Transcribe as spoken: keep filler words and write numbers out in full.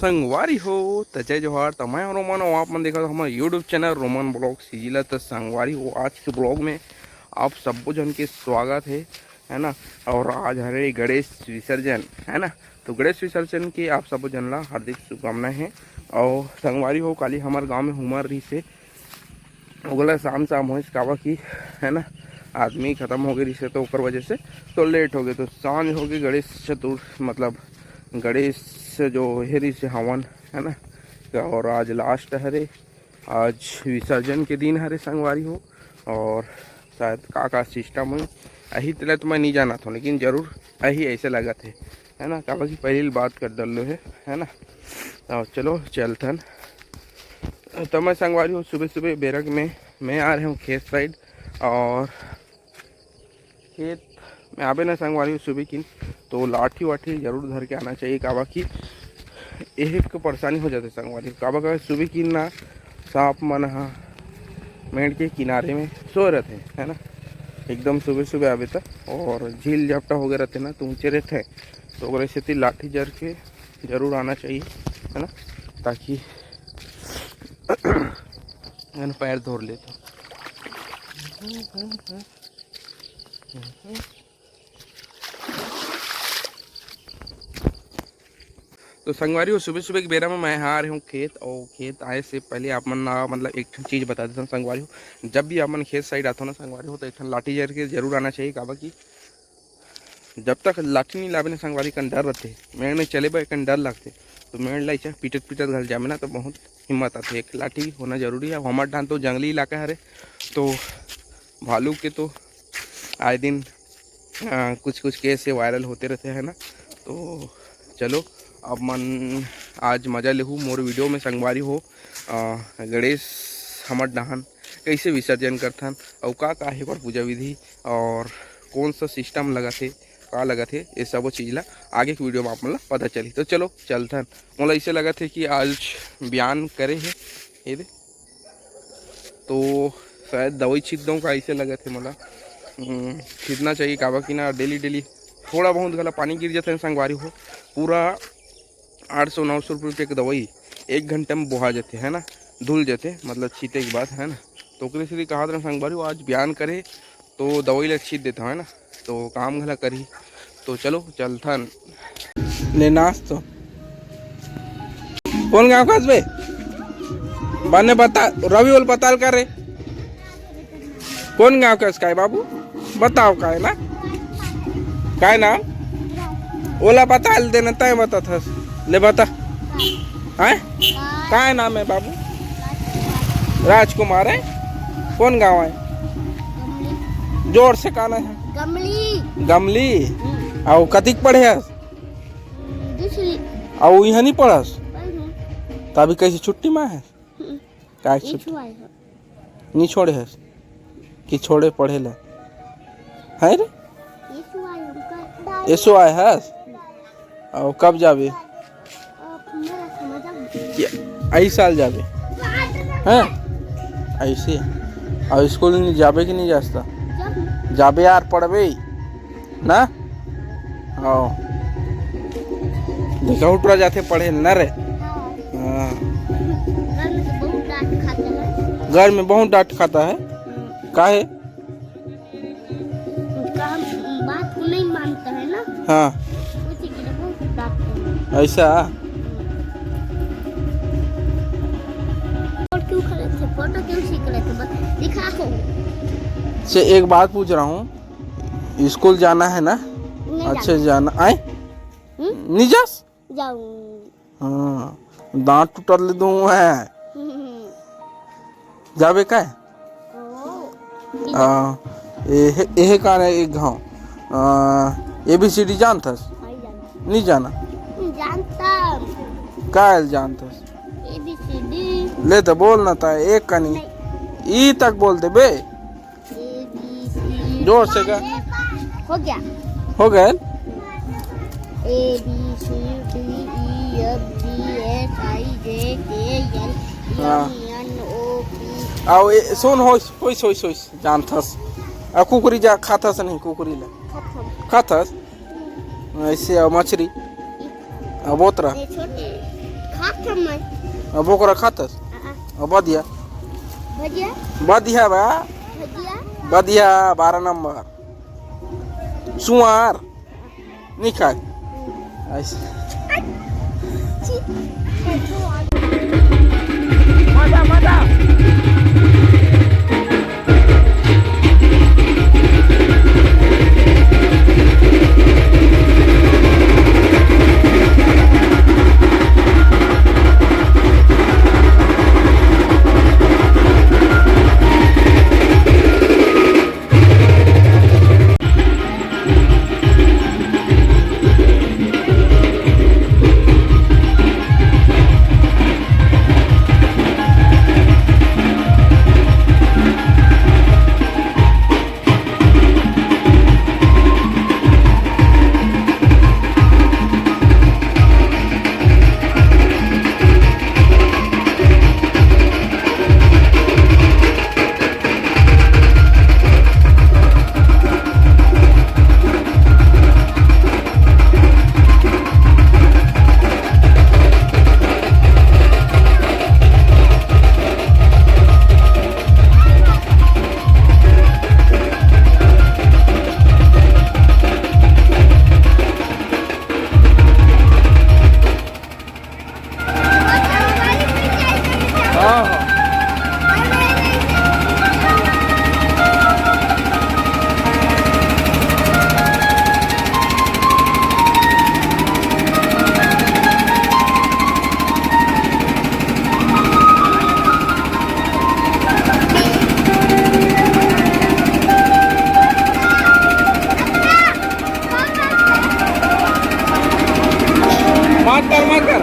संगवारी हो, त जय जोहार। त मैं हूं रोमन अउ आप मन देखत हो हमर YouTube चैनल रोमन ब्लॉग सीजीला। त संगवारी हो, आज के ब्लॉग में आप सब्बो झन के स्वागत हे, है ना। और आज हरे गणेश विसर्जन, है ना। तो गणेश विसर्जन के आप सब्बो झन ला हार्दिक शुभकामनाएं हे। और संगवारी हो, काली हमर गांव में हुमर रहिस हे, ओला शाम शाम होइस, काबर कि, है ना, आदमी खतम हो गे रिहिस हे, तो ओकर वजह से तो लेट हो गे। तो सांझ हो गे गणेश चतुर, मतलब गणेश जो हे रिहिस हे हवन, है ना, और आज लास्ट हरे, आज विसर्जन के दिन हरे संगवारी हो। और शायद का का सिस्टम होई, अही तेला तो मैं नहीं जानत हूँ, लेकिन जरूर अही ऐसे लगत हे, है ना, काबर कि पहली बात कर डल्लो हे, है ना। तो चलो चलथन। तो मैं संगवारी हो, सुबह सुबह बेरक में मैं आ रहे हूँ खेत साइड। और खेत में आबे ना संगवारी हो, सुबह किन तो लाठी वाठी जरूर धर के आना चाहिए, काबर कि एक परेशानी हो जाथे संगवारी हो। काबर का सुबह किन ना सांप मन ह मेड़ के किनारे में सोए रहथे, है ना। एकदम सुबह सुबह आबे त, और झील झपटा हो गए रहथे ना, तो ऊंचे रहथे, तो ओकरे सेती लाठी जर के जरूर आना चाहिए, है ना, ताकि एन पैर धोर ले तो। तो संगवारी हो, सुबह सुबह के बेरा में मैं आ रहे हूँ खेत, और खेत आए से पहले आप मन ला, मतलब, एक ठन चीज बता देता हूँ संगवारी हो। जब भी आप मन खेत साइड आते हो ना संगवारी हो, तो एक ठन लाठी जर के जरूर आना चाहिए, काबर कि जब तक लाठी नहीं लाबे ना संगवारी, कन डर रहते, मेड़ में चले बर कन डर लगते, तो मेड़ ला ऐसे पीटत पीटत घर जाबे ना, तो बहुत हिम्मत आथे। एक लाठी होना जरूरी है। हमर डाहन तो जंगली इलाका हरे, तो भालू के तो आए दिन, आ, कुछ कुछ केस से वायरल होते रहते हैं ना। तो चलो, अब मन आज मजा लेहू मोर वीडियो में संगवारी हो। आ, गणेश हमर डाहन कैसे विसर्जन करथन, अउ का का हे ओकर पूजा विधि, और कौन सा सिस्टम लगत हे, का लगत हे, ये सबो चीज ला आगे के वीडियो में आप मन ला पता चली। तो चलो चलथन। मोला ऐसे लगत हे कि आज बयान करे हे, ये दे, तो शायद दवाई छीट दऊँ का, ऐसे लगत हे मोला। हम्म, छीटना चाहिए, काबर कि ना डेली डेली थोड़ा बहुत घला पानी गिर जाथे संगवारी हो, पूरा आठ सौ नौ सौ रुपये के दवाई एक घंटा में बोहा जाथे, है ना, धुल जाथे, मतलब छीटे के बाद, है ना। तो ओकरे सेती कहा था संगवारी हो, आज बयान करे तो दवाई ला छीट देता हूँ, है ना, तो काम घला करही। तो चलो चलथन। ले नाच तो। कौन गाँव का हस बे? बने बता, रवि बोल बताल का रे। कौन गाँव का हस काय बाबू? बताओ काय ना? काय नाम? ओला बताल देना, तय बता थस। ले बता। हैं? काय नाम है बाबू? राजकुमार है। कौन गाँव है? जोर से कहना है। गमली। गमली। हम्म। अउ कतिक पढ़े हस? हम्म, दूसरी। अउ इहाँ नहीं पढ़स? पढ़ हूँ। त अभी कैसे छुट्टी में है? हम्म। काय ये छुट्टी? छुआए हो। नहीं छोड़े हस? कि छोड़े पढ़े ला? है रे? ये छुआए हमका। एसो आए हस? अउ कब जाबे? कि अई साल जाबे? हैं? ऐसे। अउ स्कूल नहीं जाबे कि नहीं जास्ता? जाबे यार, पढ़बे ना? हाँ। देखा उठरा जाथे पढ़े ना रे। हाँ। घर में तो बहुत डांट खाता है। घर में बहुत डांट खाता है। काहे? उनका हम बात को नहीं मानता है ना। हाँ। उसी के लिए बहुत डांटते हैं। ऐसा? और क्यों खड़े थे? फोटो क्यों खींच रहे थे? बस दिखाओ। से एक बात पूछ रहा हूँ, स्कूल जाना है ना? नहीं अच्छे जाना। जाना। आए? हम्म? नहीं जास? जाऊँ। हाँ, दांत टूटल ले दूँ मैं। जाबे काय? ओ। आ, एहे, एहे कान है एक घाव। आ, ए बी सी डी जानथस? नहीं जानता। नहीं जाना। जानता। काय जानथस? ए बी सी डी। ले तो बोल ना ता, एक कनी। नहीं। ई तक बोल दे बे। A B C D. जोर से गा। हो गया। हो गए? A B C D E F G H I J K एल हाँ। M N O P. आओ, ए, सुन, होइस, होइस, होइस, होइस, जानथस। आ, कुकरी जा, खाथस नहीं, कुकरी ला। खत्म। खाथस? ऐसे, आ, मछरी? आ, बोतरा? ये छोटे। अब ओकरा खातस? हाँ। अब बदिया। बदिया? बदिया बा। बदिया? बदिया, बारह नंबर। सुआर। नहीं खाए। ऐसे। मजा, मजा। हाँ, हाँ। मत कर, मत कर।